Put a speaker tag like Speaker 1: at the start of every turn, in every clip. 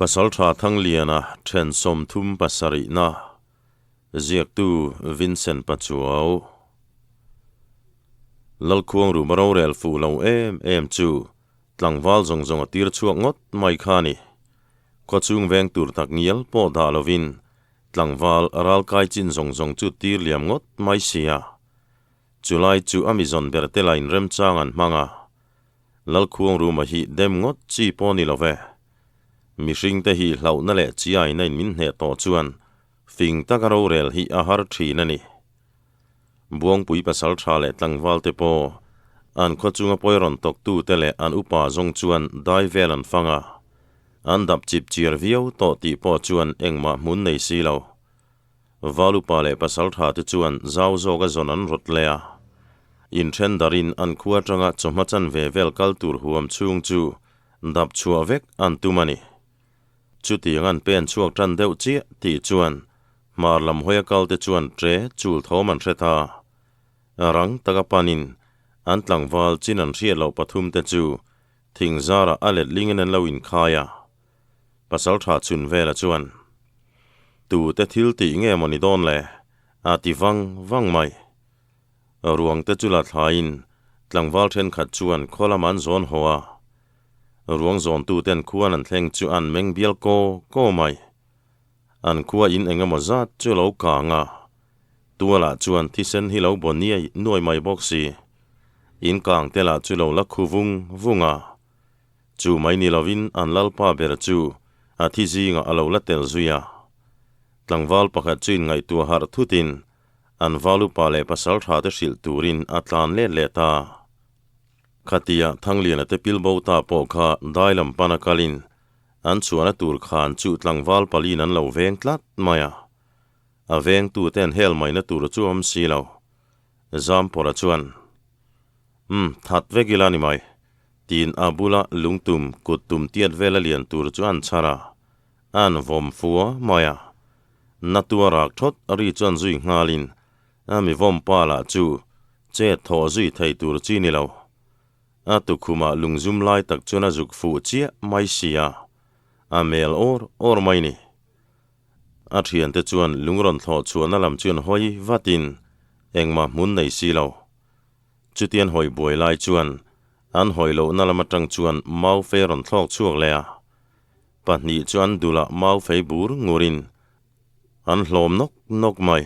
Speaker 1: Pasaltha Thangliana then 37na ziaktu Vincent Pachuau. Lalkhuang ruma rorel fuh lo em em chu tlangval zawng zawng a tir chhuak ngawt mai kha a ni. Khawchhung veng tur tak ngial pawh dah lovin tlangval ralkai chin zawng zawng chu tir liam ngawt mai sia. Chulai chu a mizawn ber te la inremchang an hmang a. Lalkhuang ruma hi dem ngawt chi pawh ni lo ve. Mihring te hi hlauhna leh chiaina in min hneh tawh chuan fing taka rorel hi a har thin a ni. Buangpui pasal tha leh tlangval te pawh an khaw chunga pawi rawn tawk tu te leh an upa zawng chuan dai vel an fang a, an dap chip chiar viau tawh tih pawh chuan engmah hmun nei si lo. Val upa leh pasal tha te chuan zau zawk a zawn an rawt leh a. Inthen darin an khua atanga chawhma chanve vel kal tur huam chhung chu dap chhuah vek an tum a ni. Chutiang an pen chhuak tan deuh chiah tih chuan hmar lam hawia kal te chuan ṭe chul thawm an hre ta. Rang taka panin an tlangval chin an hriat loh pathum te chu thing zarah a let lingin an lo inkhai a. Pasalṭha chhun vela chuan, Tute thil tih nge maw ni dawn le? a ti vang vang mai. Ruang te chu la thlaiin tlangval thenkhat chuan khaw lam an zawn haw a. Ruang zawntu ten khuan an thleng chu an meng bial kaw kaw mai. An khua in eng emaw zat chu lo kang a, tualah chuan thisen hi lo baw niai nuai mai bawk si. In kang te lah chu lo la khu vung vung a. Chu mai ni lovin an lalpa ber chu a thi zingah a lo la tel zui a. Tlangval pakhat chu inngaihtuah harh thutin An valupa leh pasal tha te hrilh turin a tlan let leh ta. Khatia Thangliana te pilbo ta pawh kha dai lam pana kalin an chhuahna tur khan chu tlangval palin an lo veng tlat mai a. A vengtu ten hel maina tur chu awm si lo. Zampawra chuan, Umm, that vek ila ni mai, tiin a bula lungtum kut tum tiat vela lian tur chu an chhar a. An vawm fua mai a. Na tua rak thawt a ri chuan zui nghalin a mi vawm pa lah chu chet thawh zui thei tur chi ni lo. A tukhumah lungzum lai tak chuan a zuk fuh chiah mai si a, a mel awr awr mai ni. A thiante chuan lung rawn thlawh chhuahna lam chuan hawi vatin engmah hmun nei si lo. Chutian hawi buai lai chuan an hawi lohna lam atang chuan mau fe rawn thlawk chhuak leh a. Pahnih chu an dulah mau fei bur ngurin an hlawm nawk nawk mai.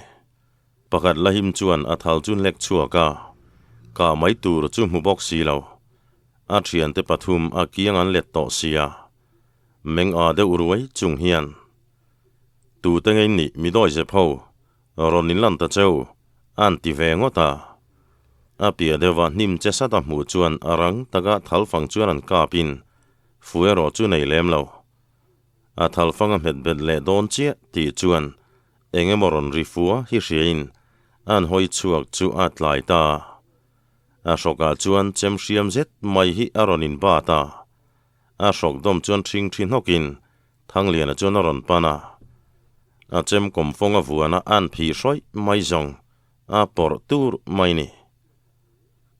Speaker 1: Pakhat lahim chuan a thal chu hlek chhuak a, kah mai tur chu hmu bawk si lo. A thiante pathum a kiang an let tawh sia. Meng a deuh ruai chung hian, Tute ngei nih mi dawi zep ho, rawn inlan ta cheu, an ti ve ngawt a. A piah deuhva hnim che sat a hmuh chuan a rang taka thal fang chuan an kapin Fu erawh chu nei lem lo. A thalfang a hmet bet leh dawn chiah tih chuan eng emaw rawn ri fua hi hriain an hawi chhuak chu a tlai ta. A hrawkah chuan chem hriam zet mai hi a rawn inbat a. A hrawk dawm chuan ṭhing ṭhi hnawkin Thangliana chuan a rawn pan a. A chem kawmfawng a vuana an phih hrawih mai zawng a pawrh tur mai ni.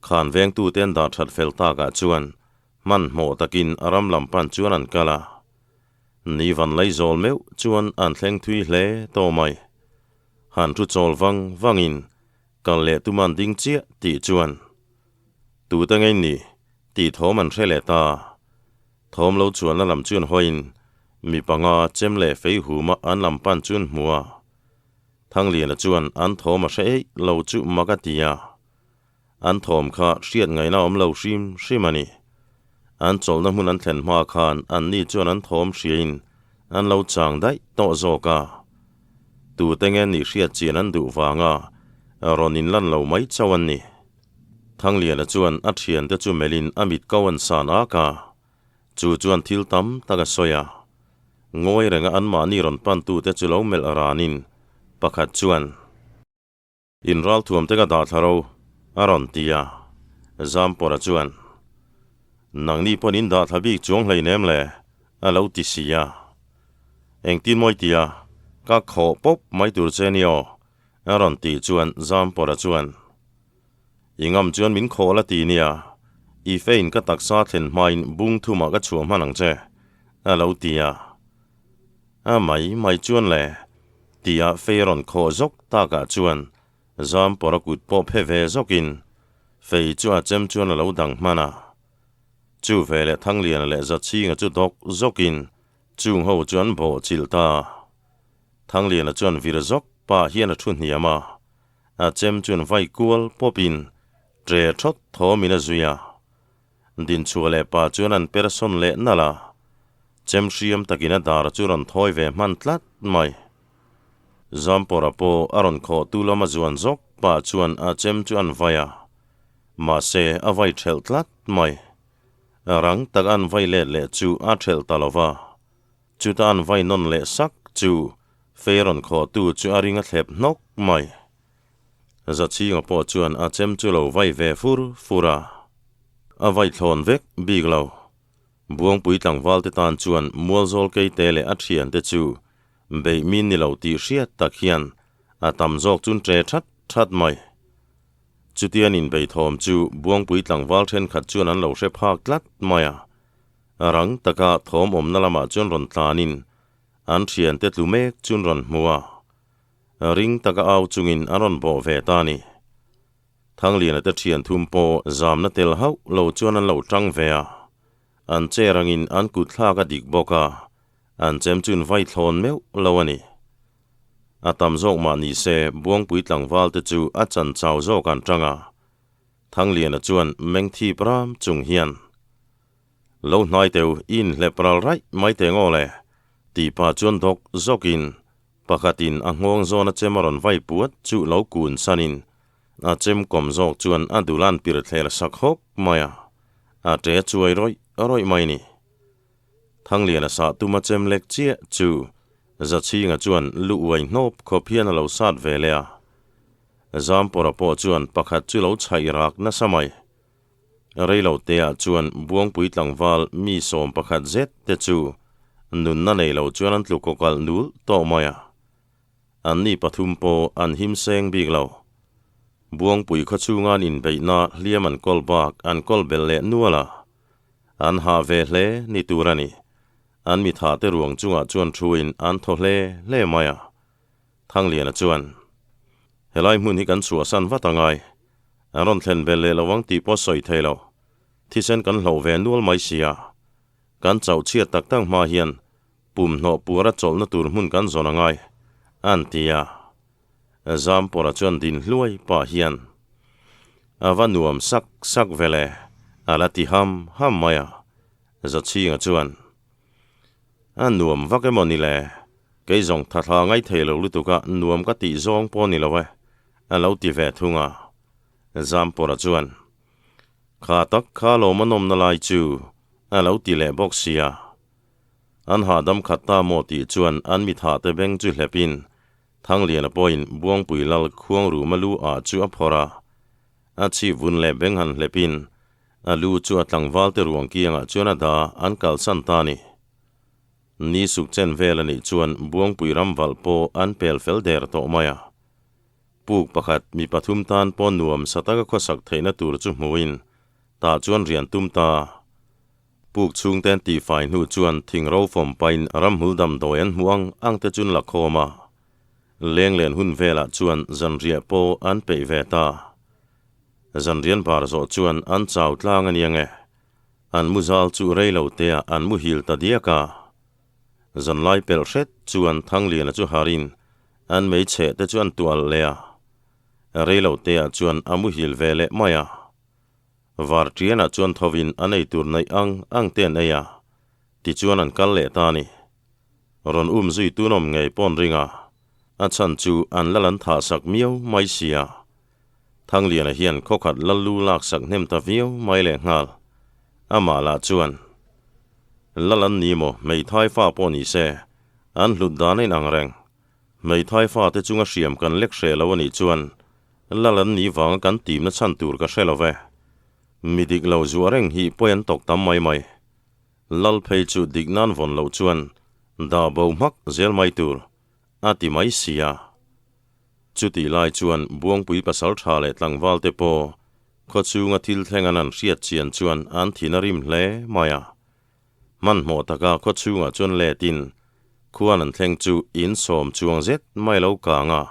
Speaker 1: Khan vengtute an dah ṭhat fel takah chuan Hmanhmawh takin a ram lam pan chuan an kal a, ni van lei zawl meuh chuan an thleng thui hle tawh mai. Han thu chawl vang vangin kal leh tum an ding chiah tih chuan tute ngei ni tih thawm an hre leh ta. Thawm lo chuanna lam chuan hawiin mi panga chem leh fei huma an lam pan chuan hmu a. Thangliana chuan an thawm a hre eih lo chu mak a ti a. An thawm kha hriat ngaihna awm lo hrim hrim a ni. An chawlhna hmun an thlen hma khan anni chuan an thawm hriain an lo chang daih tawh zawk a. Tute nge nih hriat chian an duh vanga rawn inlan lo mai chauh an ni. Thangliana chuan a thiante chu melhin a mit ko an san ak a, chu chuan thil tam tak a sawi a. Ngawi renga anmahni rawn pantute chu lo melh ranin pakhat chuan. In ralthuam te ka dah thla ro, a rawn ti a. Zampawra chuan, Nangni pawn in dah thla bik chuang hleinem le, a lo ti si a. Engtin mawi tia, ka khawh pawp mai tur che ni aw, a rawn tih chuan Zampawra chuan, I ngam chuan min khawh la ti nia, i fein ka taksa thlen hmain bung thumah ka chhuah hman ang che, a lo ti a. A mai mai chuan le, tia fei rawn khawh zawk takah chuan Zampawra kut pawh phe ve zawkin fei chu a chem chuan a lo dang hman a. Chu veleh Thangliana leh Zachhinga chu dawk zawkin chung ho chu an bawh chilh ta. Thangliana chuan vir zawk pah hian a thu hniam a, a chem chuan vai kual pawpin ṭe thawt thawmin a zui a. Dinchhuah leh pa chuan an per sawn leh nalh a, chem hriam takin a dar chu rawn thawi ve hman tlat mai. Zampawra pawh a rawn khawh tu lama zuan zawk pah chuan a chem chu an vai a, mahse a vai ṭhelh tlat mai. Rang tak an vai let leh chu a ṭhelh ta lo va, chuta an vai nawn leh sak chu fei rawn khawh tu chu a ring a thlep hnawk mai. Zachhinga pawh chuan a chem chu lo vai ve fur fur a, a vai thlawn vek bik lo. Buangpui tlangval te tan chuan Mualzawl keite leh a thiante chu beih min ni lo tih hriat tak hian a tam zawk chun ṭe that that mai. Chutian inbeithawm chu Buangpui tlangval thenkhat chuan an lo hre phak tlat mai a, rang taka thawm awmna lamah chuan rawn tlanin an thiante tlu mek chun rawn hmu a. Ring taka au chungin an rawn bawh ve ta a ni. Thangliana te thian thum pawh zamna tel hauh lo chuan an lo tang ve a. An chair angin an kut thlak a dik bawk a, an chem chun vai thlawn meuh lo a ni. A tam zawk mah ni se Buangpui tlangval te chu a chan chau zawk an tang a. Thangliana chuan meng thip ram chung hian, Lo hnai teu i inhlep ral raih mai teh ngaw le, tih pah chuan dawk zawkin Pakhatin a nghawng zawn a chem a rawn vai puat chu lo kun sanin a chem kawm zawk chuan a dulan pir thler sak hawk mai a, a ṭe chuai rawih rawih mai ni. Thangliana sah tum a chem lek chiah chu Zachhinga chuan lu uai hnawp khawp hian a lo sat ve leh a. Zampawra pawh chuan pakhat chu lo chhaih rak nasa mai. Reilo teah chuan Buangpui tlangval mi 11 zet te chu nunna nei lo chuan an tlu kawkalh nul tawh mai a. An ni pathum pawh an him seng bik lo. Buangpui khaw chhunga an inbeihna hliam an kawl bak an kawl belh leh nual a. An hah ve hle ni tur a ni. An mitha te ruang chungah chuan thuin an thaw hle hle mai a. Thangliana chuan, Helai hmun hi kan chhuahsan vat angai. An rawn thlen belh leh lo ang tih pawh sawi thei lo. Thisen kan hloh ve nual mai sia. Kan chauh chhiat tak tak hma hian pum hnawh puara chawlhna tur hmun kan zawn angai, an ti a. Zampawra chuan din hluai pah hian, A va nuam sak sak ve le, a la ti ham ham mai a. Zachhinga chuan, A nuam vak emaw ni le? Kei zawng thathla ngai thei lo lutuk a, nuam ka tih zawng pawh ni lo e, a lo ti ve thung a. Zampawra chuan, Kha tak kha lawm a nawmna lai chu, a lo ti leh bawk sia. An hahdam khat ta maw tih chuan an mithah te beng chu hlepin Thangliana pawhin Buangpui Lal Khuangruma lu ah chu a phawrh a. A chhip vun leh beng han hlepin a lu chu a tlangval te ruang kiangah chuan a da an kalsan ta a ni. Ni suk chen vel a nih chuan Buangpui ram valh pawh an pel fel der tawh mai a. Puk pakhat mi pathum tan pawh nuam sa taka khawsak theihna tur chu hmuhin tah chuan rian tum ta. Puk chhungten tihfai hnu chuan thing ro fawm pain ramhmul damdawi an hmuh ang ang te chun la khawm a. Lenglen hun velah chuan zanriah pawh an peih ve ta. Zanrian bar zawh chuan an chau tlang a nia nge. An mu zal chu rei lo teah an muhil ta diak a. Zanlai pelh hret chuan Thangliana chu harin an meichhe te chu an tual leh a. Rei lo teah chuan a muhil ve leh mai a. Varṭianah chuan thovin an ei tur naih ang ang te an ei a, tichuan an kal leh ta a ni. Rawn um zui tunawm ngei pawn ring a, a chhan chu an lal an thah sak miau mai sia. Thangliana hian khawkhat lal lu lak sak hnem ta viau mai leh nghal. Amah lah chuan, Lal an ni maw, hmeithai fa pawh ni se, an hlut dan a inang reng. Hmeithai fate chunga hriam kan lek hreh lo a nih chuan Lal an nih vanga kan timna chhan tur ka hre lo ve. Mi dik lo zuah reng hi pawi an tawk tam mai mai. Lal phei chu dik nan vawn loh chuan dah bo hmak zel mai tur, a ti mai si a. Chutih lai chuan Buangpui pasal tha leh tlangval te pawh khawchhunga thil thleng an han hriat chian chuan an thin a rim hle mai a. Hmanhmawh taka khawchhungah chuan letin. Khuan an thleng chu in sawm chuang zet mai lo kang a.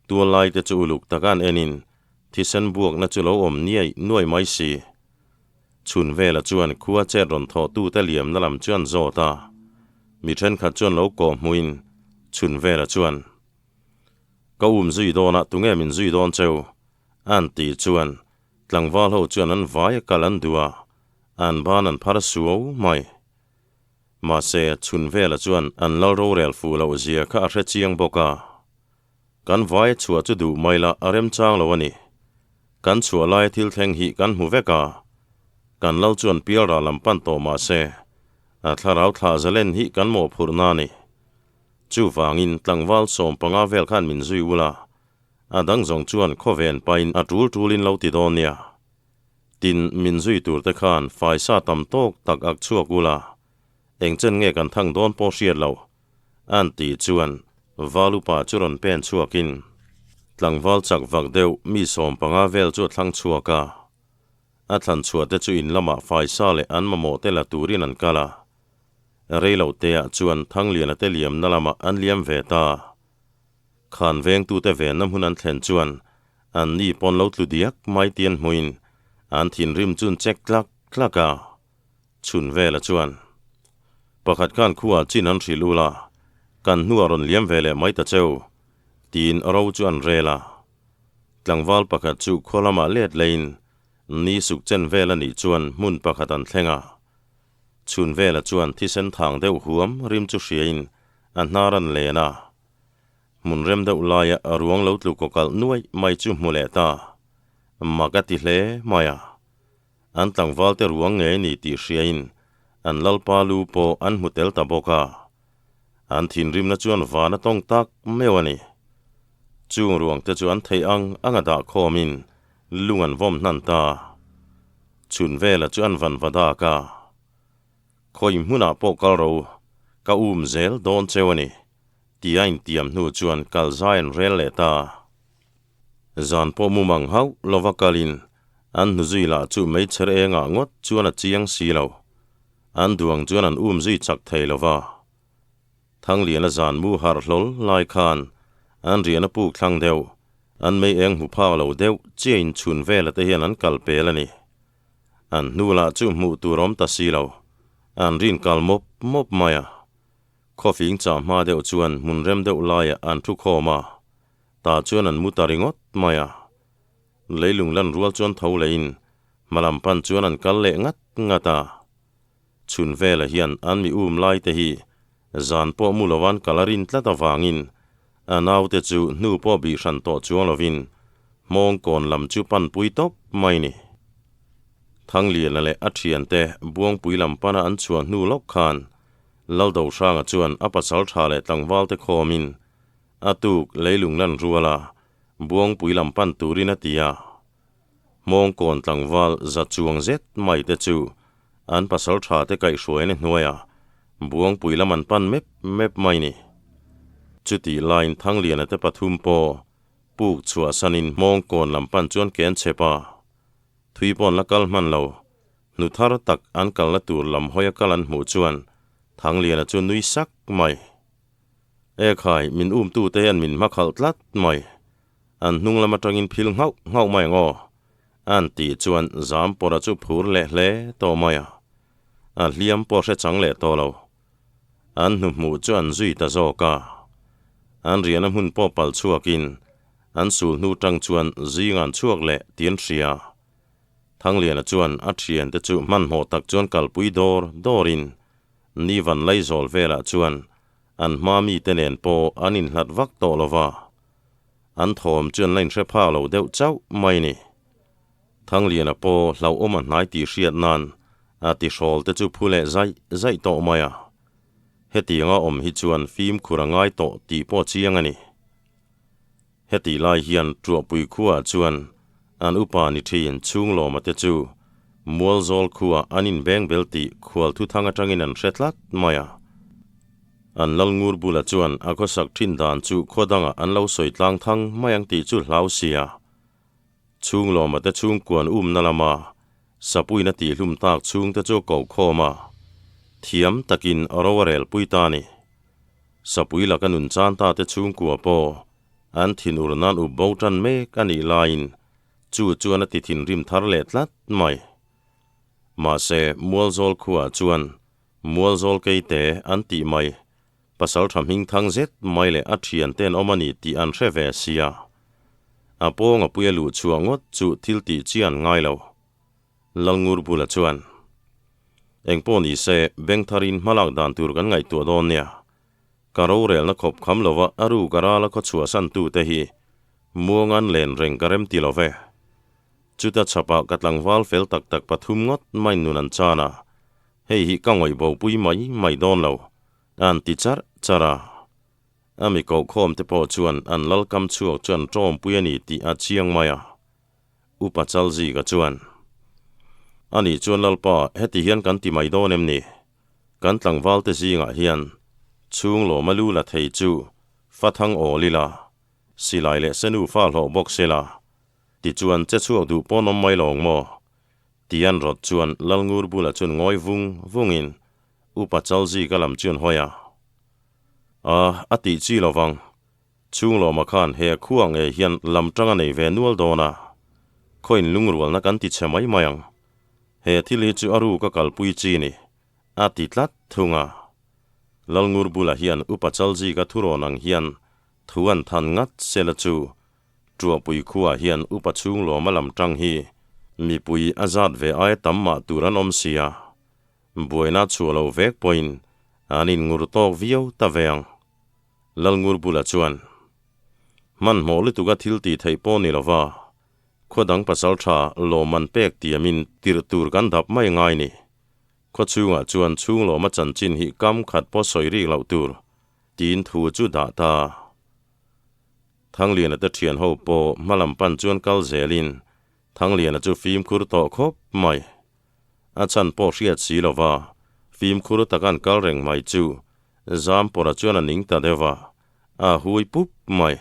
Speaker 1: Tual lai te chu uluk taka an enin thisen buakna chu lo awm niai nuai mai si. Chhun vela chuan khua chet rawn thawh tute liamna lam chu an zawt a. Mi thenkhat chuan lo kawh hmuin chhun vela chuan, Ka um zui dawnah tunge min zui dawn cheu? An tih chuan tlangval ho chuan an vai a kal an duh a, an ban an phar suau mai. Mahse, chhun vela chuan an lal rorel fuh loh zia kha a hre chiang bawk a. Kan vai a chhuah chu duh mai la a remchang lo a ni. Kan chhuah laia thil thleng hi kan hmu vek a. Kan lal chuan pialral lam pan tawh mahse, a thlarau thlah zalen hi kan mawhphurhna a ni. Chuvangin tlangval 15 vel khan min zui ula, a dang zawng chuan khawven pain a tul tulin lo ti dawn nia. Tin, min zui tur te khan faisa tam tawk tak ak chhuak ula, eng chen nge kan thang dawn pawh hriat lo, an tih chuan Val upa chu rawn pen chhuakin tlangval chak vak deuh mi 15 vel chu a thlang chhuak a. A thlan chhuah te chu in lamah faisa leh an mamawh te la turin an kal a. Rei lo teah chuan Thangliana te liamna lamah an liam ve ta. Khan vengtute venna hmun an thlen chuan an ni pawn lo tlu diak mai tian hmuin an thinrim chun chek tlak tlak a. Chhun vela chuan, Pakhat khan khuaa chin an hrilh ula, kan hnuah rawn liam ve leh mai ta cheu, tiin ro chu an rel a. Tlangval pakhat chu khaw lamah let leiin ni suk chen vel a nih chuan hmun pakhat an thleng a. Chhun vela chuan thisen thang deuh huam rim chu hriain a hnar an len a. Hmun rem deuh laia a ruang lo tlu kawkalh nuai mai chu hmu leh ta. Mak a ti hle mai a. An tlangval te ruang ngei ni tih hriain an lalpa lu pawh an hmu tel ta bawk a. An thinrimna chuan van a tawng tak meuh a ni. Chung ruang te chu an theih ang ang a dah khawmin lung an vawm hnan ta. Chhun vela chu an van va dak a. Khawi hmunah pawh kal ro, ka um zel dawn cheu a ni, tia intiam hnu chuan kal zai an rel leh ta. Zan pawh mumang hauh lova kalin an hnuzui lah chu meichher engah ngawt chuan a chiang si lo. An duang chuan an um zui chak thei lo va. Thangliana zan mu harh hlawl lai khan an rian a puk thlang deuh, an mei eng hmu phak lo deuh chiah in chhun vela te hian an kal pel a ni. An hnu lah chu hmuh tur awm ta si lo, an rin kal mawp mawp mai a. Khawfing chah hma deuh chuan hmun rem deuh laiah an thu khawm a, tah chuan an mu ta ringawt mai a. Leilung lan rual chuan tho leiin hmalam pan chuan an kal leh ngat ngat a. Chhun vela hian an mi um lai te hi zan pawh mu loan kal a rin tlat avangin a naute chu hnu pawh bih hran tawh chuang lovin hmawng kawn lam chu panpui tawp mai ni. Thangliana leh a thiante Buangpui lam pana an chhuah hnu lawk khan Laldohranga chuan a pasal tha leh tlangval te khawmin a tuk leilung lan ruala Buangpui lam pan turin a ti a. Hmawngkawn tlangval za chuang zet mai te chu an pasal tha te kaihhruaina hnuaiah Buangpui lam an pan mep mep mai ni. Chutih laiin Thangliana te pathum pawh puk chhuahsanin Hmawngkawn lam pan chuan ke an chep a. Thui pawn la kal hman lo, hnu thar tak an kalna tur lam hawia kal an hmuh chuan Thangliana chu nui sak mai. Ekhai, min umtute hian min hmakhalh tlat mai. An hnung lam atangin phil nghauh nghauh mai ang aw, an tih chuan zam pawra chu phur leh hle tawh mai a. A hliam pawh hre chang leh tawh lo. An hnuhmuh chu an zui ta zawk a. An riahna hmun pawh pal chhuakin an sul hnu tang chuan zing an chhuak leh tih an hria. Thangliana chuan a thiante chu hmanhmawh tak chuan kalpui dawr dawrin ni van laizawl velah chuan an hma mite nen pawh an inhlat vak tawh lo va. An thawm chu an la inhre phak lo deuh chauh mai ni. Thangliana pawh hlauhawm a hnai tih hriat nan a tihrawl te chu phu leh zaih zaih tawh mai a. Hetianga awm hi chuan fimkhur a ngai tawh tih pawh chiang a ni. Hetih lai hian Tuahpui khuaah chuan an upa ni thin Chhunglawma te chu Mualzawl khuaah an inbeng bel tih khual thuthang atangin an hre tlat mai a. An lal ngur bulah chuan a khawsak thin dan chu khaw dangah an lo sawi tlang thang mai ang tih chu hlau sia. Chhunglawma te chhungkuan umna lama sapuina tihhlum tak chhungte chu a ko khawm a, thiam takin ro a relpui ta a ni. Sapui laka nun chan ta te chhungkua pawh an thinur nan up bo tan mek a nih laiin chu chuan a ti thinrim thar leh tlat mai. Mahse, Mualzawl khuaah chuan Mualzawl keite an tih mai Pasal tha hming thang zet mai leh a thian te an awm a ni tih an hre ve sia. A pawng a puia luh chhuah ngawt chu thil tih chi an ngai lo. Lalngur bula chuan, Engpawh ni se, beng tharin hmalak dan tur kan ngaihtuah dawn nia. Ka rorelna khawp kham lova a ruk a rala khaw chhuahsan tute hi muangan len reng ka rem ti lo ve. Chuta chhapah ka tlangval fel tak tak pathum ngawt mai nun an chan a, hei hi ka ngawih bopui mai mai dawn lo. An ti charh charh a. A mi kohkhawm te pawh chuan an lal kam chhuak chu an tawmpui a ni tih a chiang mai a. Upa Chalzika chuan, Ani chuan Lalpa, heti hian kan ti mai dawn em ni? Kan tlangval te zingah hian chhung lawma lu la thei chu fa thang awl ila, silai leh senu fa hlawh bawk sela, tichuan che chhuak duh pawn awm mai lawng maw? Ti an rawt chuan Lalngur bulah chuan ngawi vung vungin Upa Chalzika lam chuan hawi a. A, a tih chi lovang. Chhunglawma khan he khua ngei hian lam tang a nei ve nual dawn a. Khawiin lungrualna kan ti chhe mai mai ang. He thil hi chu a ruk a kalpui chi ni. A ti tlat thung a. Lalngur bulah hian Upa Chalzika thurawn ang hian thu an than ngat sela chu Tuahpui khuaah hian Upa Chhunglawma lam tang hi mipui a zat ve aia tam mah tur an awm sia. Buaina chhuah lo vek pawhin an inngur tawk viau ta ve ang. Lalngur bulah chuan, Hmanhmawh lutuka thil tih theih pawh ni lova, khua dang pasal tha lawmman pek tiamin tirh tur kan dap mai ngai ni. Khaw chhungah chuan chhunglawma chanchin hi kam khat pawh sawi rik loh tur, tiin thu chu dah ta. Thangliana te thian ho pawh hmalam pan chuan kal zelin Thangliana chu fimkhur tawh khawp mai. A chhan pawh hriat si lo va, fimkhur taka an kal reng mai chu Zampawra chuan a ning ta deuh a, a hui pup mai.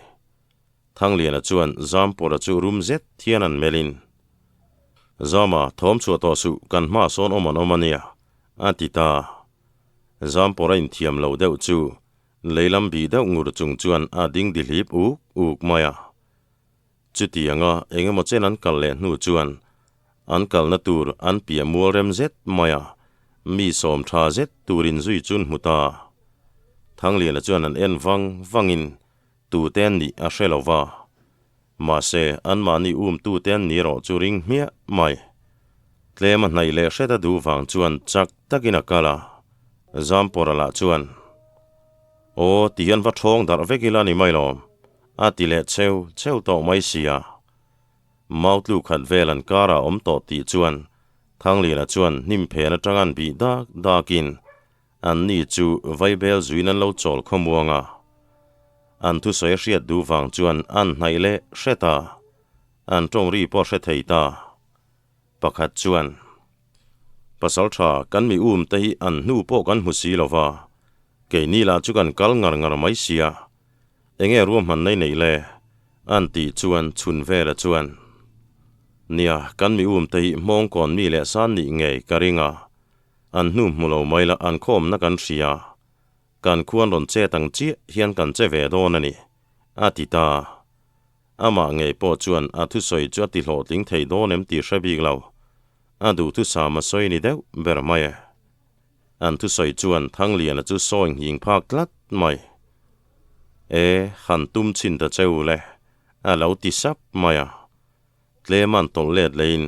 Speaker 1: Thangliana chuan Zampawra chu rum zet hian an melhin, Zama, thawm chhuah tawh suh, kan hma sawn awm an awm a nia, a ti ta. Zampawra inthiam lo deuh chu leilam bih deuh ngur chung chuan a ding dihlip uk uk mai a. Chutianga eng emaw chen an kal leh hnu chuan an kalna tur an piah mual rem zet mai a, mi sawm tha zet turin zui chun hmu ta. Thangliana chuan an en vang vangin tute an nih a hre lo va, mahse anmahni um tute an ni erawh chu ring hmiah mai. Tlem a hnaih leh hret a duh vang chuan chak takin a kal a, Zampawra lah chuan, Aw, tihian va thawng darh vek ila ni mai lawm. A ti leh cheu cheu tawh mai sia. Mau tlu khat vel an karah awm tawh tih chuan Thangliana chuan hnim phen atang an bih dak dakin an ni chu vaibel zuin an lo chawl khawmuang a. An thusawi a hriat duh vang chuan an hnaih leh hret a, an tawng ri pawh hre thei ta. Pakhat chuan, Pasal tha, kan mi um te hi an hnu pawh kan hmu si lo va, keini lah chu kan kal ngar ngar mai sia. Enge ruahmanna i neih le? An tih chuan chhun vela chuan, Nia, kan mi um te hi hmawngkawn mi leh san nih ngei ka ring a, an hnu hmu lo mai la an khawmna kan hria. Kan khuan rawn chet ang chiah hian kan che ve dawn a ni, a ti ta. Amah ngei pawh chuan a thusawi chu a ti hlawhtling thei dawn em tih hre bik lo. A duhthusam a sawi ni deuh ber mai e. An thusawi chuan Thangliana chu sawi nghing phak tlat mai. E, han tum chhin ta che u le, a lo ti sap mai a. Tlem an tawlh let leiin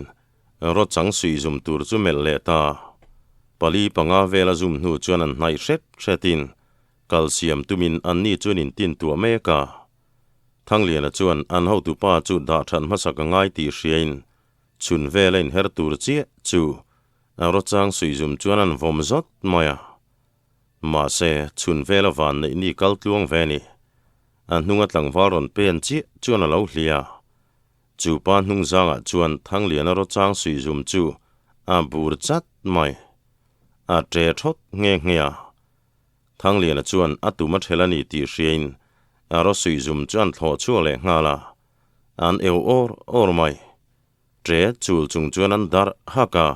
Speaker 1: rawchang suih zum tur chu melh leh ta. Pali panga vel a zum hnu chuan an hnaih hret hretin kal siam tumin anni chuan intin tuah mek a. Thangliana chuan an hotupa chu dah that hmasak a ngai tih hriain chhun vel a inher tur chiah chu a rawchang suihzum chuan an vawm zawt mai a. Mahse, chhun vel a van neih ni kal tluang ve ni. A hnunga tlangval rawn pen chiah chuan a lo hlia. Chu pa hnung zangah chuan Thangliana rawchang suihzum chu a bur chat mai. A ṭe thawt nghe nghe a. Thangliana chuan a tum a ṭhel a ni tih hriain a rawsuih zum chu an thlawh chhuak leh nghal a, an eu awr awr mai. Ṭe chul chung chuan an darh hak a.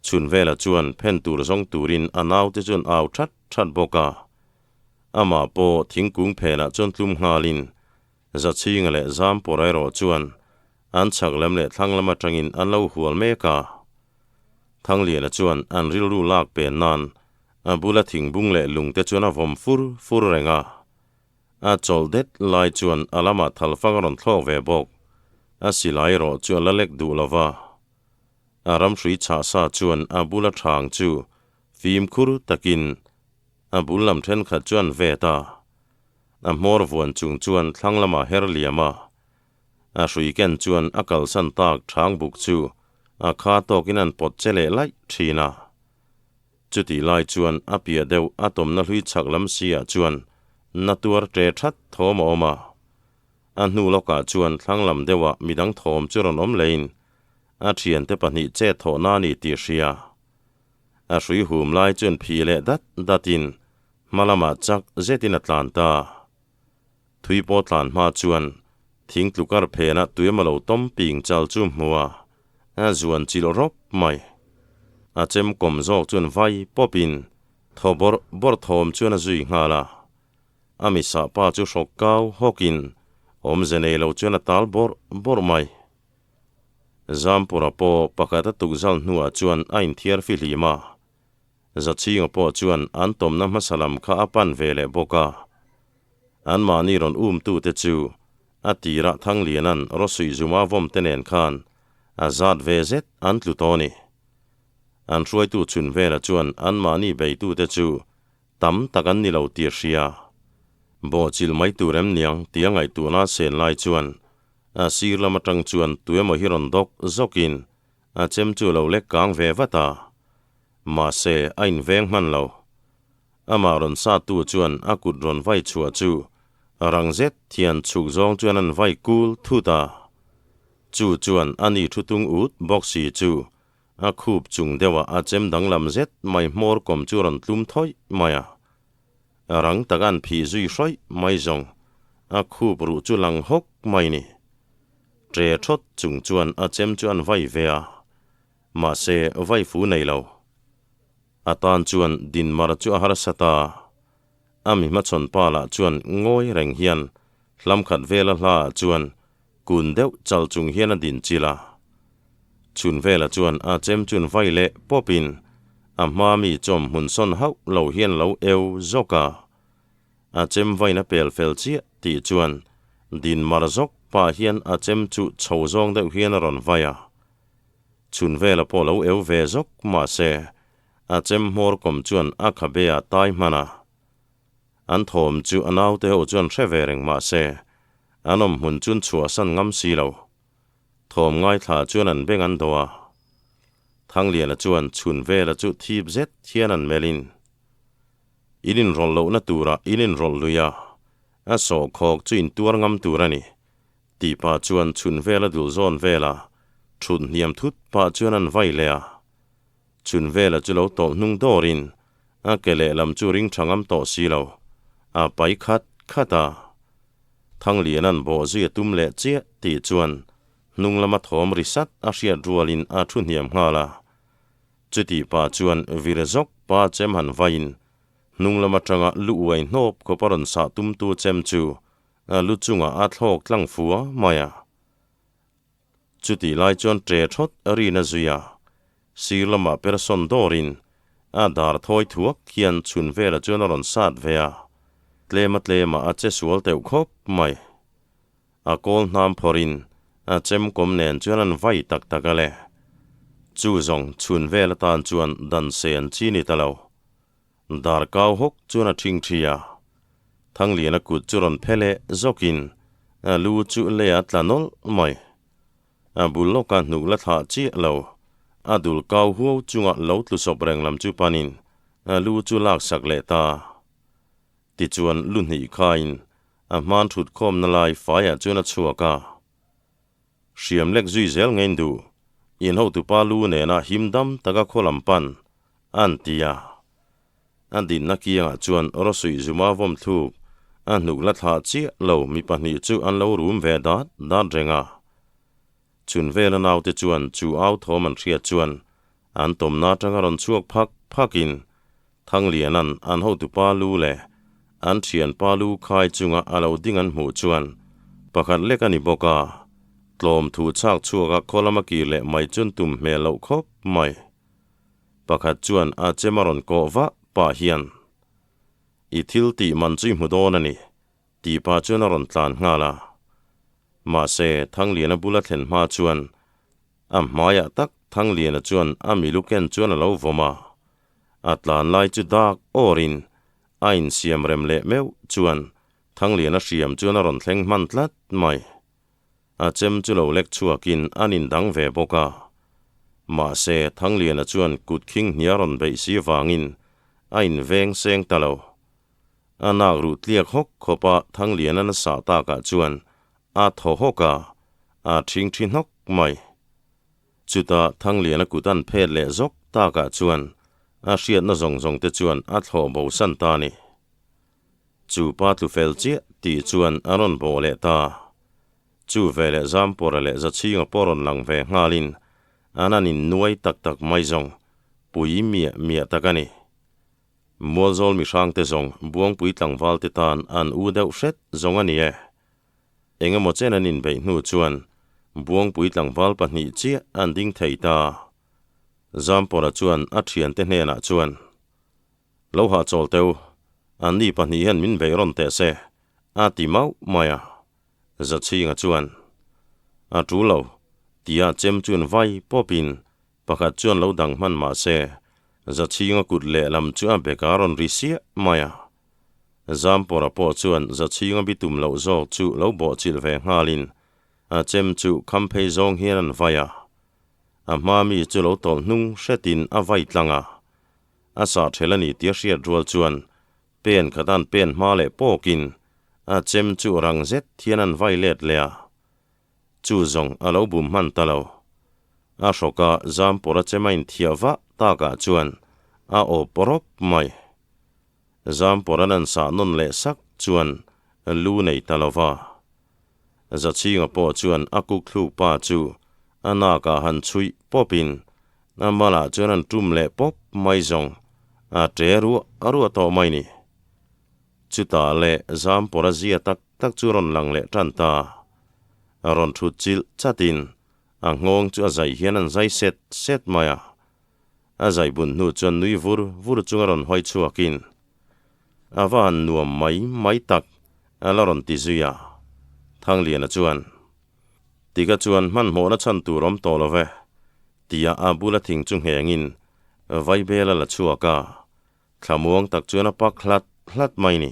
Speaker 1: Chhun velah chuan phen tur zawng turin a naute chuan au that that bawk a. Amah pawh thingkung phenah chuan tlum nghalin Zachhinga leh Zampawra erawh chuan an chhak lam leh thlang lam atangin an lo hual mek a. Thangliana chuan an rilru lak pen nan a bula thingbung leh lungte chuan a vawm fur fur reng a. A chawlh det lai chuan a lamah thalfang a rawn thlawk ve bawk. A silai erawh chu a la lek duh lo va. A ramhrui chhah sa chuan a bula thang chu fimkhur takin a bul lam thenkhat chu an vet a. A hmawr vuan chung chuan thlang lamah her liam a. A hrui ken chuan a kalsan tak thang buk chu a kha tawkin an pawt che leh laih thin a. Chutih lai chuan a piah deuh a tawmna hlui chhak lam si ah chuan na tuar ṭe that thawm a awm a. A hnu lawkah chuan thlang lam deuhah midang thawm chu rawn awm leiin a thiante pahnih chet thawh na a ni tih hria. A hrui hum lai chuan phi leh dat datin hma lamah chak zetin a tlan ta. Thui pawh tlan hma chuan thing tlukar phenah tuiam a lo tawm ping chal chu hmu a, a zuan chilh rawp mai. A chem kawm zawk chuan vai pawpin thaw bawrh bawrh thawm chuan a zui nghal a. A misah pa chu hrawk kau hawkin awmze nei lo chuan a tal bawrh bawrh mai. Zampura pawh pakhat a tukzal hnuah chuan a inthiar fihlim a. Zachhinga pawh chuan an tawmna hmasa lam kha a pan ve leh bawk a. Anmahni rawn umtute chu a tirah Thangliana'n Rawsuih Zuma vawm te nen khan a zat ve zet an tlu tawh a ni. An hruaitu chhun vela chuan anmahni beitute chu tam tak an ni lo tih a hria. Bawhchilh mai tur em niang tia ngaihtuahna a sen lai chuan a sir lam atang chuan tuemaw hi rawn dawk zawkin a chem chu a lo lek kang ve vat a. Mahse, a inveng hman lo. Amah rawn satu chuan a kut rawn vai chhuah chu rang zet thian chhuk zawng chuan an vai kul thut a. Chu chuan a ni thu tung ut bawk si chu a khup chung deuhah a chem danglam zet mai hmawr kawm chu rawn tlum thawih mai a. Rang taka an phih zui hrawih mai zawng a khup ruh chu lang hawk mai ni. Ṭe thawt chung chuan a chem chu an vai ve a. Mahse, vai fu nei lo. A tan chuan dinmar chu a harsa ta. A mi hmachhawn pa lah chuan ngawi reng hian hlam khat vela hla ah chuan kun deuh chal chung hian a din chil a. Chhun vela chuan a chem chun vai leh pawpin a hma mi chawm hmun sawn hauh lo hian lo eu zawk a. A chem vain a pel fel chiah tih chuan dinmar zawk pah hian a chem chu chho zawng deuh hian a rawn vai a. Chhun vela pawh lo eu ve zawk mahse, a chem hmawr kawm chuan a khabe ah tai hman a. An thawm chu a naute ho chuan hre ve reng mahse, an awm hmun chun chhuahsan ngam si lo. Thawm ngaithla chuan an beng an dawh a. Thangliana chuan chhun vela chu thip zet hian an melhin, In inrawlh lohna turah in inrawlh lui a, a sawhkhawk chu in tuar ngam tur a ni. Tih pah chuan chhun vel a dul zawn vel a, thut hniam thut pah chuan an vai leh a. Chhun vela chu lo tawlh hnung dawrin a ke lehlam chu ring tha ngam tawh si lo, a pai khat khat a. Thangliana'n bawh zui a tum leh chiah tih chuan hnung lama thawm ri sat a hriat rualin a thu hniam nghal a. Chutih pah chuan vir zawk pa chem han vaiin hnung lam atanga lu uai hnawp khawp a rawn sah tumtu chem chu A lu chungah a thlawk tlang fua mai a. Chutih lai chuan ṭe thawt a rin a zui a. Sir lamah person dawrin a dar thawi thuak hian chhun velah chuan a rawn sat ve a. Tlema tlemah a che sual teuh khawp mai. A kawl hnam phawrhin a chem kawm nen chuan an vai tak tak a le. Chu zawng chhun vel atan chuan dan sen chi ni ta lo. Dar kau hawk chuan a ṭhing ṭhi a. Thangliana kut chu rawn phe leh zawkin a lu chu lei a tla nawlh mai. A bul lawka hnuk la thlah chiah lo, a dul kau huau chunga lo tlu sawp reng lam chu panin a lu chu lak sak leh ta. Tichuan lu hnih khain a hman ṭhut khawmna lai faiah chuan a chhuak a. Hriam lek zui zel ngein duh, in hotupa lu nena him dam taka khaw lam pan, an ti a. A dinna kiangah chuan Rawsuih Zuma vawm thluk, a hnuk la thlah chiah lo mi pahnih chu an lo rum ve dat dat reng a. Chhun vela naute chuan chu au thawm an hriat chuan an tawmna atanga rawn chhuak phak phakin Thangliana'n an hotupa lu leh An thianpa lu khai chunga a lo ding an hmuh chuan pakhat lek a ni bawk a, tlawm thu chhak chhuak a khaw lama kir leh mai chun tum hmel loh khawp mai. Pakhat chuan a chem a rawn kawh vah pah hian, I thil tih man chu i hmu dawn a ni, tih pah chuan a rawn tlan nghal a. Mahse, Thangliana bula thlen hma chuan A hmaiah tak Thangliana chuan a milu ken chuan a lo vawm a, a tlan lai chu dak awrin a insiam rem leh meuh chuan Thangliana hriam chuan a rawn thleng hman tlat mai. A chem chu lo lek chhuakin an indang ve bawk a. Mahse, Thangliana chuan kut khing hnia rawn beih si vangin a inveng seng ta lo. A nak ruh tliak hawk khawpa Thangliana nasa takah chuan A thaw hawk a, a ṭhing ṭhi hnawk mai. Chutah Thangliana kut an phet leh zawk takah chuan a hriatna zawng zawng te chuan a thlawh bo san ta a ni. Chu pa tlu fel chiah tih chuan a rawn bawh leh ta. Chu veleh Zampawra leh Zachhinga pawh rawn lang ve nghalin an an innuai tak tak mai zawng pui miah miah tak a ni. Mualzawl mihrangte zawng Buangpui tlangvalte tan an u deuh hret zawng a ni e. Eng emaw chen an inbeih hnu chuan Buangpui tlangval pahnih chiah an ding thei ta. Zampawra chuan a thiante hnenah chuan, Lo hahchawl teu, anni pahnih hian min beih rawn teh se, a ti mauh mai a. Zachhinga chuan, A tul lo, tia chem chuan vai pawpin pakhat chuan lo dang hman mah se, Zachhinga kut lehlam chu a beka rawn ri siah mai a. Zampawra pawh chuan Zachhinga bitum loh zawk chu lo bawhchilh ve nghalin a chem chu kham phei zawng hian an vai a. A hma mi chu lo tawlh hnung hretin a vai tlang a. A sah ṭhel a ni tia hriat rual chuan pen khatan pen hma leh pawkin a chem chu rang zet hian an vai let leh a. Chu zawng a lo bum hman ta lo. A hrawka Zampawra chem a inthiah vah takah chuan a awp rawp mai. Zampawran an sah nawn leh sak chuan lu nei ta lo va. Zachhinga pawh chuan a kuk thluk pa chu a nakah han chhuih pawpin a malah chuan an tum leh pawp mai zawng a ṭe ruah ruah tawh mai ni. Chutah leh Zampawra zia tak tak chu rawn lang leh tan ta. A rawn thut chilh chatin a nghawng chu a zai hian an zai set set mai a. A zai bun hnu chuan nui vur vur chunga rawn hawi chhuakin, A va han nuam mai mai tak, a la rawn ti zui a. Thangliana chuan, Tika chuan hmanhmawhna chhan tur awm tawh lo ve, tia a bula thing chu nghengin Vaibel a la chhuak a, thlamuang tak chuan a pak hlat hlat mai ni.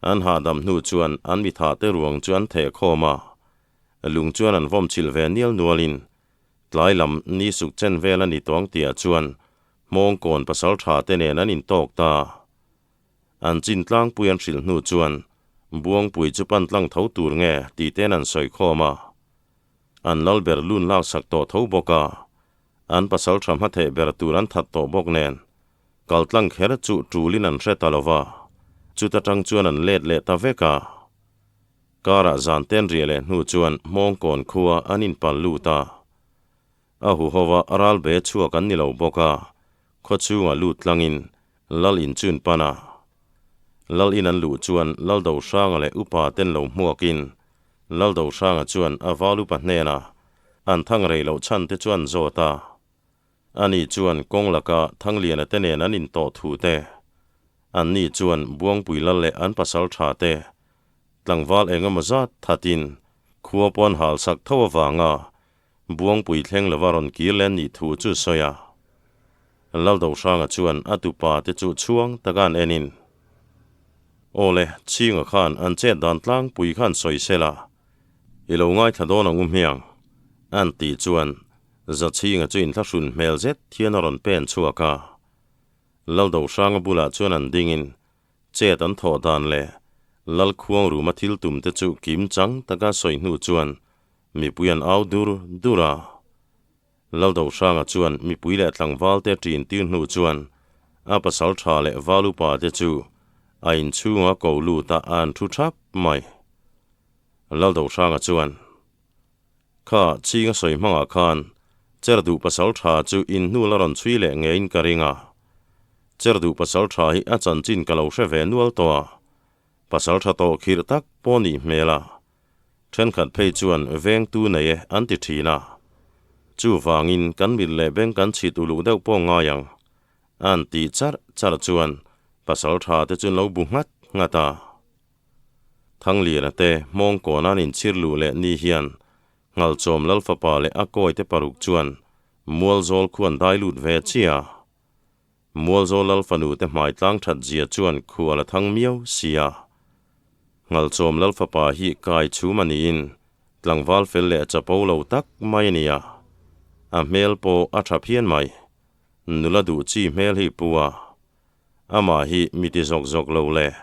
Speaker 1: An hahdam hnu chuan an mithahte ruang chu an theh khawm a, lung chuan an vawm chilh ve nial nualin Tlai lam ni suk chen vel a ni tawng tihah chuan Hmawngkawn pasal tha te nen an intawk ta. An chin tlangpui an hrilh hnu chuan Buangpui chu pan tlang tho tur nge tih ten an sawi khawm a. An lal ber lun laksak tawh tho bawk a, an pasal tha hmatheh ber tur an that tawh bawk nen kal tlang kher chu tulin an hre ta lo va, chuta tang chuan an let leh ta vek a. Karah zan ten riah leh hnu chuan Hmawngkawn khua an inpal lut a. A huhova ral be chhuak an ni lo bawk a, khaw chhungah lut tlangin Lal in chun pan a. Lal in an luh chuan Lal Dohranga leh upa ten lo hmuakin Lal Dohranga chuan a val upa hnenah an thang rei loh chhan te chuan zawt a. Ani chuan kawng laka Thangliana te nen an intawh thu te, anni chuan Buangpui lal leh an pasal tha te Tlangval eng emaw zat thatin khua pawn hal sak tho avanga Buangpui thleng lova rawn kir leh nih thu chu sawi a. Laldohranga chuan a tupa te chu chhuang taka an enin, Aw le, Chhinga khan an chet dan tlangpui khan sawi sela, i lo ngaithla dawn ang u hmiang, an tih chuan Zachhinga chu inthlahrun hmel zet hian a rawn pen chhuak a. Laldohranga bulah chuan an dingin Chet an thawh dan leh Lalkhuang ruma thil tum te chu kim chang taka sawi hnu chuan mipui an au dur dur a. Laldohranga chuan mipui leh tlangval te ṭin tir hnu chuan a pasal ṭha leh val upa te chu a inchhunga ko lut a an thu ṭhap mai. Laldohranga chuan, Kha chhinga sawi hmangah khan cher duh pasal ṭha chu in hnu la rawn chhui leh ngeiin ka ring a. Cherduh pasaltha hi a chanchin ka lo hre ve nual tawh a, pasaltha tawh khirh tak pawh nih hmel a, thenkhat phei chuan vengtu nei e an ti thin a. Chuvangin kan mit leh beng kan chhit uluk deuh pawh ngai ang an tih charh charh chuan pasaltha te chu an lo bu nghat nghat a. Thangliana te hmawngkawn an inchhir luh leh ni hian Nghalchawm Lalfapa leh a kawite paruk chuan Mualzawl khu an dai lut ve chiah a. Mualzawl Lalfanu te hmai tlang that zia chuan khual a thang miau si a. Nghalchawm Lalfapa hi kai chhum a niin tlangval fel leh chapo lo tak mai a ni a. A hmel pawh a tha phian mai. Nula duh chi hmel hi pu a. Amah hi mi ti zawk zawk lo leh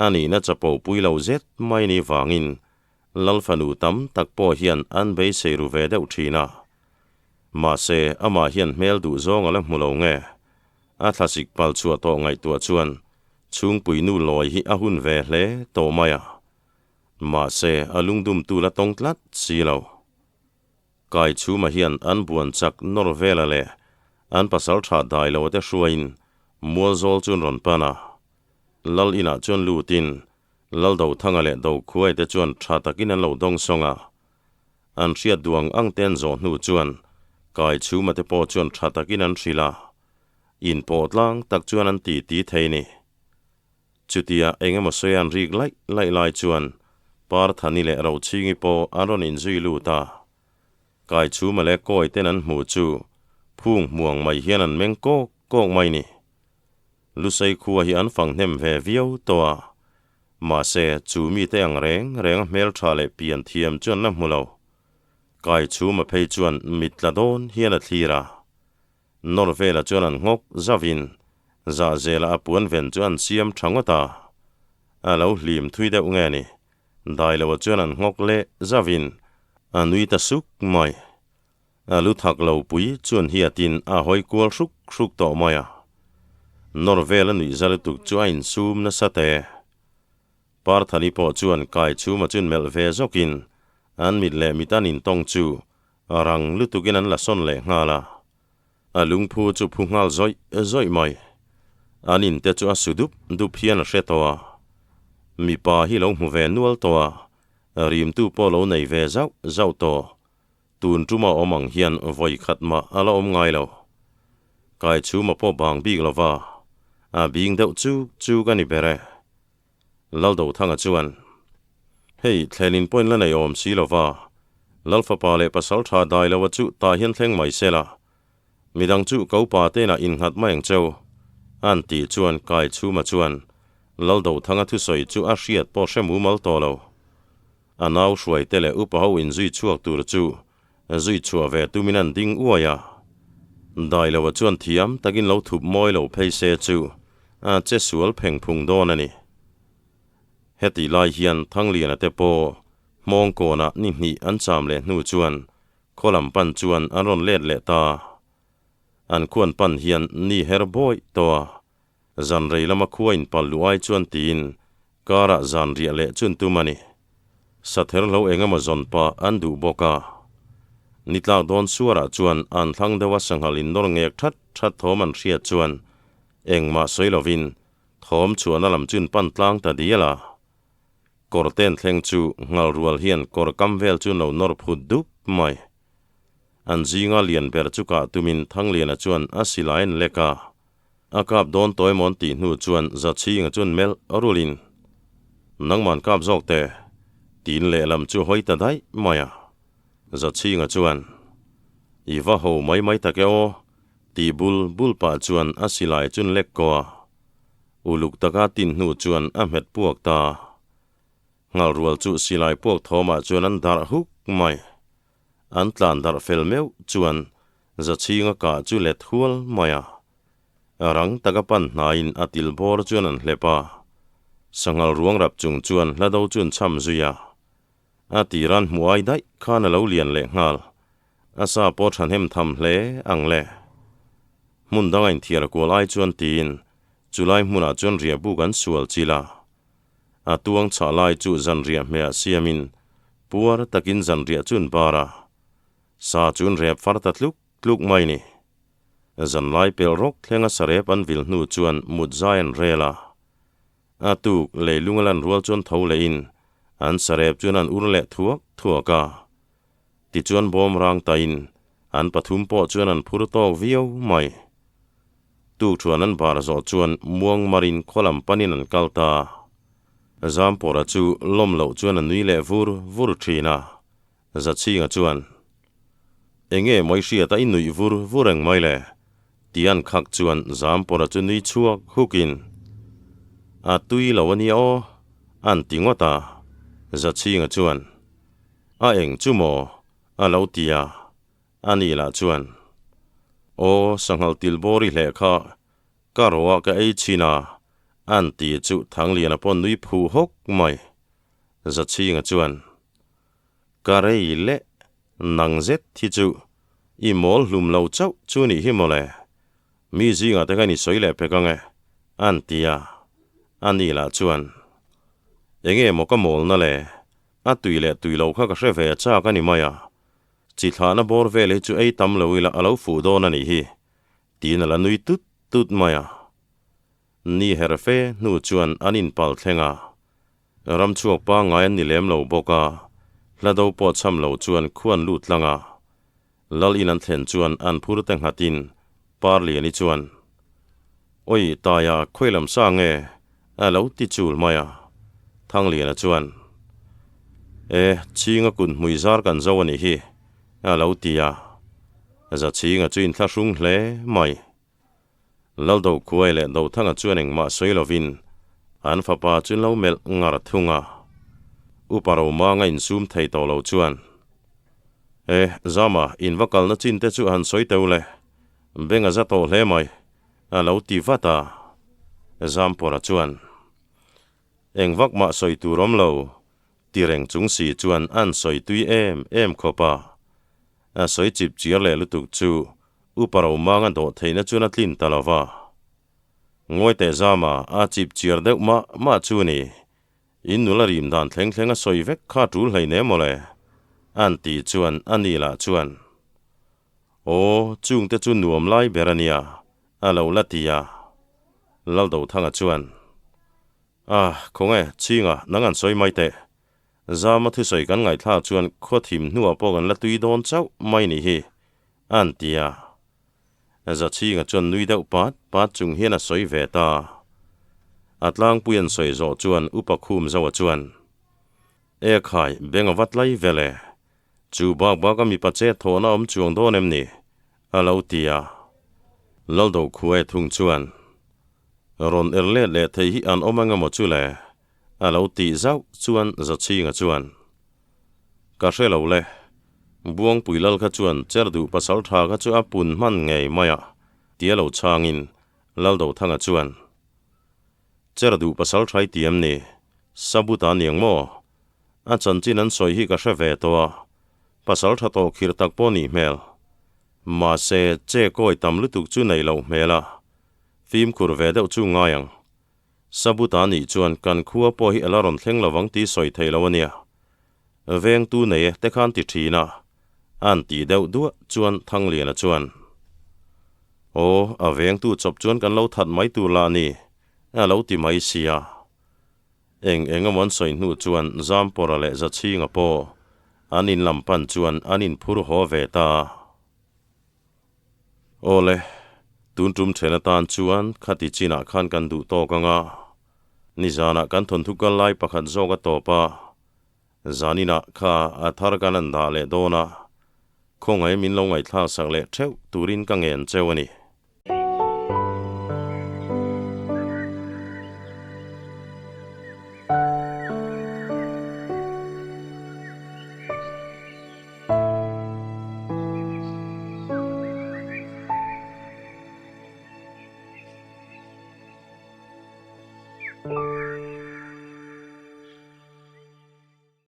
Speaker 1: a nihna chapo pui lo zet mai ni vangin Lalfanu tam tak pawh hian an beisei ru ve deuh thin a. Mahse, amah hian hmel duh zawng a la hmu lo nge? A thlasik pal chhuah tawh ngaihtuah chuan chhungpui nu lawi hi a hun ve hle tawh mai a. Mahse, a lungdumtu la tawng tlat si lo. Kai chhuma hian an buan chak nawr vela leh an pasal tha dai lo te hruaiin Mualzawl chu an rawn pan a. Lal inah chuan lutin Laldothanga leh Dokhuai te chuan tha takin an lo dawng sawng a. An hriat duang ang te an zawh hnu chuan Kai chhuma te pawh chuan tha takin an hrilh a. Inpawh tlang tak chuan an ti ti thei ni. Chutia eng emaw sawi an rik laih laih lai chuan Parthani leh Rochhingi pawh an rawn inzui lut a. Kai chhuma leh Kawi ten an hmuh chu phung hmuang mai hian an meng kawk kawk mai ni. Lusei khua hi an fang hnem ve viau tawh a, mahse chu mite ang reng reng a hmeltha leh pian thiam chu an la hmu lo. Kai chhuma phei chuan mit tla dawn hian a thlir a. Nawr vela chuan an nghawk zauhin zahzela a puan ven chu an siam tha ngawt a. A lo hlim thui deuh nge ni, Dailoa chuan an nghawk leh zauhin a nui ta suk mai. A lu thak lo pui chuan hiatin a hawi kual hruk hruk tawh mai a. Nawr vel a nuih za lutuk chu a insum nasa te. Parthani pawh chuan kai chhuma chun melh ve zawkin an mit leh mit an intawng chu rang lutukin an la sawn leh nghal a. A lungphu chu phu nghal zawih zawih mai. An in te chu a su dup dup hian a hre tawh a. Mipa hi lo hmu ve nual tawh a, rimtu pawh lo nei ve zauh zauh tawh. Tun tuma awm ang hian vawi khat mah a la awm ngai lo. Kai chhuma pawh bang bik lo va, a bing deuh chuk chuk a ni ber e. Laldothanga chuan, Hei, thlenin pawhin la nei awm si lo va, Lalfapa leh pasal tha dai lo a chu tah hian thleng mai se la, midang chu ko pa te inah innghat mai ang cheu, an tih chuan Kai chhuma chuan Laldothanga thusawi chu a hriat pawh hre mumal tawh lo. A nau hruaite leh upa ho inzui chhuak tur chu zui chhuah ve tumin an ding uai a. Dailoa chuan thiam takin lo thup mawi lo phei se chu a che sual pheng phung dawn a ni. Heti lai hian Thangliana te pawh hmawngkawnah ni hnih an cham leh hnu chuan khaw lam pan chuan an rawn let leh ta. An khuan pan hian ni her bawih tawh a. Zan rei lama khua inpal luh ai chuan tiin karah zan riah leh chun tum a ni. Sather hlo eng emaw zawn pah an duh bawk a. Ni tlak dawn suarah chuan an thlang deuha sanghal innawr ngek that that thawm an hriat chuan engmah sawi lovin thawm chhuahna lam chun pan tlang ta dial a. Kawr ten thleng chu nghal rual hian kawr kam vel chu lo nawr phut dup mai. An zinga lian ber chu kah tumin Thangliana chuan a silai an lek a. A kap dawn tawi mawn tih hnu chuan Zachhinga chuan melh rulin, Nangman kap zawk teh, tiin lehlam chu hawi ta daih mai a. Zachhinga chuan, I va ho mai mai tak e aw, tih bul bul pah chuan a silai chun lek ko a. Uluk taka tin hnu chuan a hmet puak ta. Nghalrual chu silai puak thawmah chuan an darh huk mai. An tlan darh fel meuh chuan Zachhinga kah chu let hual mai a. Rang taka pan hnaiin a til bawr chuan an hlep a. Sanghal ruang rap chung chuan hla do chu an cham zui a. A tiran hmuh ai daih khan a lo lian leh nghal. A sa pawh thahnem tham hle ang le. Hmun danga inthiar kual ai chuan tiin chulai hmunah chuan riahbuk an sual chil a. A tuang chhah lai chu zanriah hmehah siamin puar takin zanriah chu an bar a. Sa chu an rep far ta tluk tluk mai ni. Zanlai pel rawk thlenga sarep an vil hnu chuan mut zai an rel a. A tuk leilung a lan rual chuan tho lehin an sarep chuan an ur leh thuak thuak a. Tichuan bawm rang tain an pathum pawh chuan an phur tawk viau mai. Tuk thuan an bar zawh chuan muang marin khaw lam panin an kal ta. Zampawra chu lawm loh chuan a nui leh vur vur thin a. Zachhinga chuan, Enge mawi hriata i nuih vur vur eng mai le? Ti an khak chuan Zampawra chu nui chhuak hukin, A tui lo a nia aw, an ti ngawt a. Zachhinga chuan, A eng chu maw? a lo ti a. Ani lah chuan, Aw, sanghal tilbawr i hleh kha, ka rawh ah ka ei chhin a, an ti chu Thangliana pawh nui phuh hawk mai. Zachhinga chuan, Ka rei leh nang zet hi chu i mawl hlum lo chauh chu nih hi mawle, mi zingah te khan i sawi leh pek ang e, an ti a. Ani lah chuan, Enge maw ka mawlna le, a tui leh tui lo kha ka hre ve chak a ni mai a, chi thlahna bawr vel hi chu ei tam lo ila a lo fuh dawn a nih hi, tiin a la nui tut tut mai a. Ni herfe hnu chuan an inpal thleng a. Ram chhuak pangngai an ni lem lo bawk a, hla do pawh cham lo chuan khuan lut tlang a. Lal in an thlen chuan an phur te nghatin Parliani chuan, Oi, Taia, khawi lam sa nge? a lo ti chul mai a. Thangliana chuan, E, Chhinga kut hmui zar kan zo a nih hi, a lo ti a. Zachhinga chu inthlahrung hle mai. Laldo Khuai leh Dothanga chuan engmah sawi lovin an fapa chu lo melh ngar thung a. Upa Romanga insum thei tawh lo chuan, E, Zama, in va kalna chin te chu han sawi teu le, beng a za tawh hle mai, a lo ti vat a. Zampawra chuan, Eng vak mah sawi tur awm lo, ti reng chung si chuan an sawi tui em em khawp a. A sawi chip chiar leh lutuk chu Upa Romanga dawh theihna chuan a tlin ta lo va. Ngawi teh zama a chip chiar deuh mah mah chu ni. In nula rim dan thleng thleng a sawi vek kha tul hlei ne mawle, an tih chuan a ni lah chuan, Aw, chungte chu nuam lai ber a nia, a lo la ti a. Laldothanga chuan, Ah, khawnge, Chhinga, nang an sawi mai teh. Zama thusawi kan ngaihthlak chuan khaw thim hnuah pawh kan la tui dawn chauh mai nih hi, an ti a. Zachhinga chuan nui deuh pat pat chung hian a sawi ve ta. A tlangpui an sawi zawh chuan Upa Khum Zoa chuan, E khai, beng a va tlai vel e. Chu bak bak a mipa chet thawhna awm chuang dawn em ni? a lo ti a. Laldo Khuai thung chuan, Rawn er let leh thei hi an awm eng emaw chu le? A lo tih zauh chuan Zachhinga chuan, Ka hre lo le. Buangpui lal kha chuan cher duh pasal tha kha chu a pun hman ngei mai a, tia lo chhangin Laldothanga chuan, Cher duh pasal tha i ti em ni? Sabuta niang maw? A chanchin an sawi hi ka hre ve tawh a, pasal tha tawh khirh tak pawh nih hmel. Mahse, che kawi tam lutuk chu nei loh hmel a, fimkhur ve deuh chu ngai ang. Sabuta nih chuan kan khua pawh hi a la rawn thleng lovang tih sawi thei lo a nia. Vengtu nei e te khan ti thin a, an tih deuh duah chuan Thangliana chuan, Aw, a vengtu chawp chuan kan lo that mai tur lah ni, a lo ti mai sia. Eng eng emaw an sawi hnu chuan Zampawra leh Zachhinga pawh an in lam pan chuan an inphur haw ve ta. Aw le, tun tum then atan chuan khati chinah khan kan duh tawk ang a, nizanah kan thawnthu kal lai pakhat zawk a tawp a, zaninah kha a thar kan an dah leh dawn a, khawngaih min lo ngaihthlak sak leh theuh turin ka ngen cheu a ni.